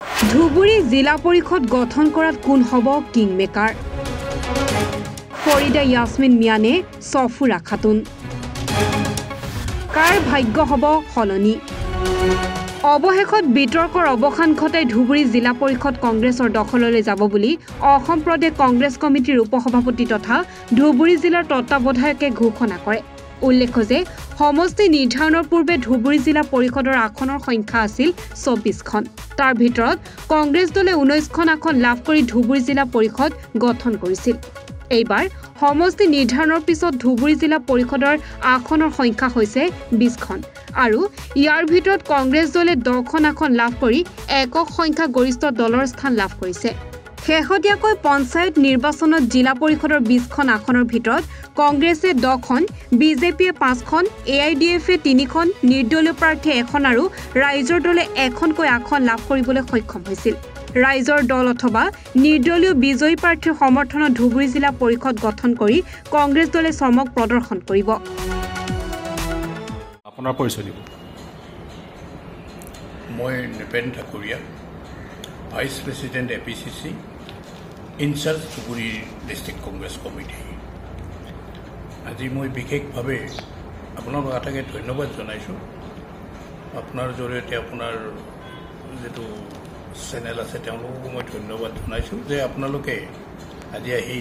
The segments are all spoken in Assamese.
ধুবুৰী জিলা পৰিষদ গঠন কৰাত কোন হ'ব কিং মেকাৰ? ফৰিদা ইয়াছমিন মিয়ানে ছফুৰা খাতুন। কাৰ ভাগ্য হ'ব সলনি? অৱশেষত বিতৰ্কৰ অৱসান ঘটাই ধুবুৰী জিলা পৰিষদ কংগ্ৰেছৰ দখললৈ যাব বুলি অসম প্ৰদেশ কংগ্ৰেছ কমিটিৰ উপসভাপতি তথা ধুবুৰী জিলাৰ তত্বাৱধায়কে ঘোষণা কৰে। উল্লেখ্য যে সমষ্টি নিৰ্ধাৰণৰ পূৰ্বে ধুবুৰী জিলা পৰিষদৰ আসনৰ সংখ্যা আছিল 24খন। তাৰ ভিতৰত কংগ্ৰেছ দলে 19খন আসন লাভ কৰি ধুবুৰী জিলা পৰিষদ গঠন কৰিছিল। এইবাৰ সমষ্টি নিৰ্ধাৰণৰ পিছত ধুবুৰী জিলা পৰিষদৰ আসনৰ সংখ্যা হৈছে 20খন আৰু ইয়াৰ ভিতৰত কংগ্ৰেছ দলে 10খন আসন লাভ কৰি একক সংখ্যা গৰিষ্ঠ দলৰ স্থান লাভ কৰিছে। শেহতীয়াকৈ পঞ্চায়ত নিৰ্বাচনত জিলা পৰিষদৰ 20খন আসনৰ ভিতৰত কংগ্ৰেছে 10খন, বিজেপিয়ে 5খন, এ I D এফে 3খন, নিৰ্দলীয় প্ৰাৰ্থীয়ে এখন আৰু ৰাইজৰ দলে এখনকৈ আসন লাভ কৰিবলৈ সক্ষম হৈছিল। ৰাইজৰ দল অথবা নিৰ্দলীয় বিজয়ী প্ৰাৰ্থীৰ সমৰ্থনত ধুবুৰী জিলা পৰিষদ গঠন কৰি কংগ্ৰেছ দলে চমক প্ৰদৰ্শন কৰিব। আপোনাৰ পৰিচয় দিব। মই Nripen Thakuria, vice president A P C C, in-charge Dhubri district Congress committee. আজি মই বিশেষভাৱে আপোনালোক আটাইকে ধন্যবাদ জনাইছোঁ। আপোনাৰ জৰিয়তে আপোনাৰ যিটো চেনেল আছে তেওঁলোককো মই ধন্যবাদ জনাইছোঁ যে আপোনালোকে আজি আহি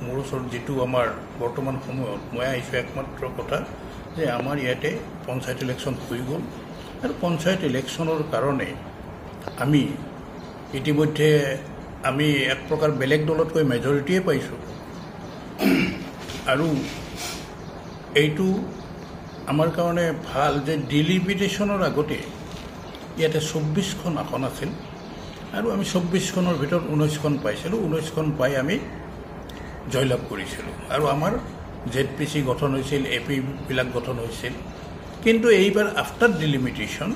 মোৰ ওচৰত যিটো আমাৰ বৰ্তমান সময়ত মই আহিছোঁ, একমাত্ৰ কথা যে আমাৰ ইয়াতে পঞ্চায়ত ইলেকশ্যন হৈ গ'ল আৰু পঞ্চায়ত ইলেকশ্যনৰ কাৰণে আমি ইতিমধ্যে আমি এক প্ৰকাৰ বেলেগ দলতকৈ মেজৰিটিয়ে পাইছোঁ আৰু এইটো আমাৰ কাৰণে ভাল যে ডিলিমিটেশ্যনৰ আগতে ইয়াতে 24খন আসন আছিল আৰু আমি 24খনৰ ভিতৰত 19খন পাইছিলোঁ। 19খন পাই আমি জয়লাভ কৰিছিলোঁ আৰু আমাৰ জেড পি চি গঠন হৈছিল, এ পিবিলাক গঠন হৈছিল। কিন্তু এইবাৰ আফটাৰ ডিলিমিটেশ্যন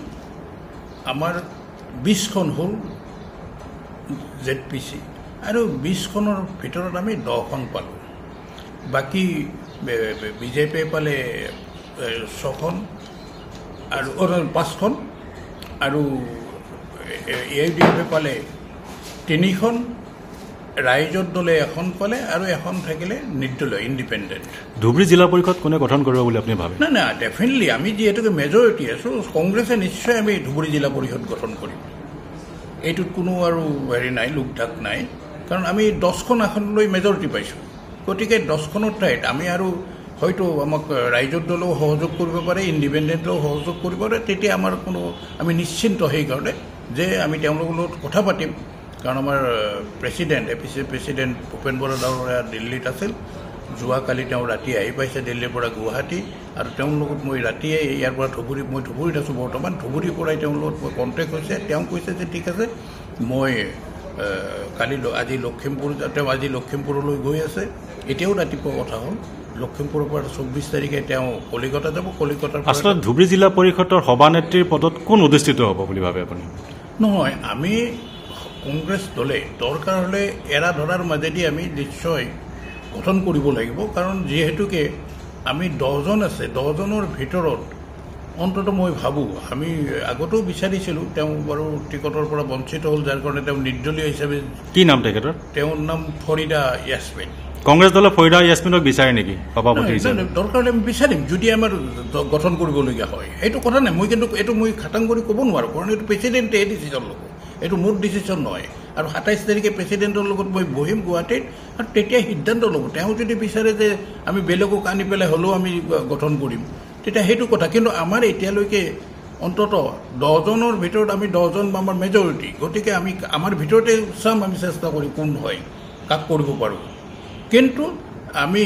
আমাৰ 20খন হ'ল জেড পি চি আৰু 20খনৰ ভিতৰত আমি 10খন পালোঁ। বাকী বিজেপিয়ে পালে 6খন আৰু 5খন আৰু এ I D এফে পালে 3খন, ৰাইজৰ দলে এখন পালে আৰু এখন থাকিলে নিৰ্দলীয় ইণ্ডিপেণ্ডেণ্ট। ধুবুৰী জিলা পৰিষদ কোনে গঠন কৰিব বুলি আপুনি ভাবে? নাই নাই, ডেফিনেটলি আমি যিহেতুকে মেজৰিটি আছোঁ, কংগ্ৰেছে নিশ্চয় আমি ধুবুৰী জিলা পৰিষদ গঠন কৰিম। এইটোত কোনো আৰু হেৰি নাই, লোকঢাক নাই, কাৰণ আমি 10খন আসন লৈ মেজৰিটি পাইছোঁ। গতিকে 10খনৰ ঠাইত আমি আৰু হয়তো আমাক ৰাইজৰ দলেও সহযোগ কৰিব পাৰে, ইণ্ডিপেণ্ডেণ্টেও সহযোগ কৰিব পাৰে। তেতিয়া আমাৰ কোনো আমি নিশ্চিন্ত সেইকাৰণে যে আমি তেওঁলোকৰ লগত কথা পাতিম। কাৰণ আমাৰ president, A P C president Bhupen Bora ডাঙৰীয়া দিল্লীত আছিল, যোৱাকালি তেওঁ ৰাতি আহি পাইছে দিল্লীৰ পৰা গুৱাহাটী আৰু তেওঁৰ লগত মই ৰাতিয়ে ইয়াৰ পৰা ধুবুৰী, মই ধুবুৰীত আছোঁ বৰ্তমান, ধুবুৰীৰ পৰাই তেওঁৰ লগত মই কণ্টেক্ট হৈছে। তেওঁ কৈছে যে ঠিক আছে, মই কালি আজি লখিমপুৰ, তেওঁ আজি লখিমপুৰলৈ গৈ আছে। এতিয়াও ৰাতিপুৱা কথা হ'ল, লখিমপুৰৰ পৰা 24 তাৰিখে তেওঁ কলিকতা যাব। কলিকতাৰ পৰা আচলতে ধুবুৰী জিলা পৰিষদৰ সভানেত্ৰীৰ পদত কোন অধিষ্ঠিত হ'ব বুলি ভাবে আপুনি? নহয়, আমি কংগ্ৰেছ দলে দৰকাৰ হ'লে এৰা ধৰাৰ মাজেদি আমি নিশ্চয় গঠন কৰিব লাগিব। কাৰণ যিহেতুকে আমি 10জন আছে, 10জনৰ ভিতৰত অন্ততঃ মই ভাবোঁ, আমি আগতেও বিচাৰিছিলোঁ, তেওঁ বাৰু টিকটৰ পৰা বঞ্চিত হ'ল, যাৰ কাৰণে তেওঁ নিৰ্দলীয় হিচাপে। কি নাম তেখেতৰ? তেওঁৰ নাম ফৰিদা ইয়াছমিন। কংগ্ৰেছ দলে ফৰিদা ইয়াছমিনক বিচাৰে নেকি সভাপতি হিচাপে? দৰকাৰ হ'লে আমি বিচাৰিম যদি আমাৰ গঠন কৰিবলগীয়া হয়। সেইটো কথা নাই, মই কিন্তু এইটো মই খাটাং কৰি ক'ব নোৱাৰোঁ, কাৰণ এইটো প্ৰেচিডেণ্টে ডিচিশ্যন ল'ব, এইটো মোৰ ডিচিশ্যন নহয়। আৰু 27 তাৰিখে প্ৰেচিডেণ্টৰ লগত মই বহিম গুৱাহাটীত আৰু তেতিয়া সিদ্ধান্ত ল'ব। তেওঁ যদি বিচাৰে যে আমি বেলেগক আনি পেলাই হ'লেও আমি গঠন কৰিম, তেতিয়া সেইটো কথা। কিন্তু আমাৰ এতিয়ালৈকে অন্ততঃ 10জনৰ ভিতৰত আমি 10জন আমাৰ মেজৰিটি, গতিকে আমি আমাৰ ভিতৰতে চাম, আমি চেষ্টা কৰিম কোন হয়, কাক কৰিব পাৰোঁ। কিন্তু আমি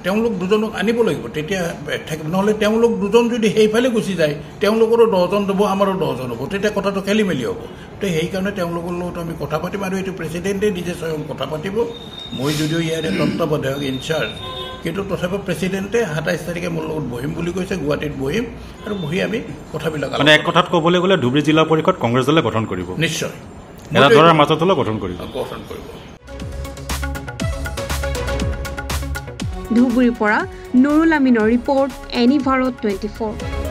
তেওঁলোক দুজনক আনিব লাগিব, তেতিয়া থাকিব। নহ'লে তেওঁলোক দুজন যদি সেইফালে গুচি যায়, তেওঁলোকৰো 10জন হ'ব, আমাৰো 10জন হ'ব, তেতিয়া কথাটো খেলি মেলি হ'ব। তো সেইকাৰণে তেওঁলোকৰ লগত আমি কথা পাতিম আৰু এইটো প্ৰেচিডেণ্টে নিজে স্বয়ং কথা পাতিব। মই যদিও ইয়াৰে তত্বাৱধায়ক ইনচাৰ্জ, কিন্তু তথাপিও প্ৰেচিডেণ্টে 27 তাৰিখে মোৰ লগত বহিম বুলি কৈছে, গুৱাহাটীত বহিম আৰু বহি আমি কথাবিলাক। মানে এক কথাত ক'বলৈ গ'লে ধুবুৰী জিলা পৰিষদ কংগ্ৰেছ দলে গঠন কৰিব নিশ্চয়, এৰা ধৰাৰ মাজত হ'লেও গঠন কৰিব, গঠন কৰিব। ধুবুৰীৰ পৰা নুৰুল আমিনৰ ৰিপৰ্ট, এনি ভাৰত 24।